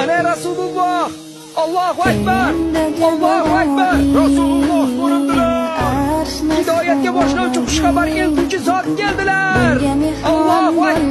Mana Rasululloh! Allohu akbar! Allohu akbar! Rasululloh ko'rindilar. Hidoyatga boshlovchi xushxabar eltuvchi zot keldilar. Allohu akbar!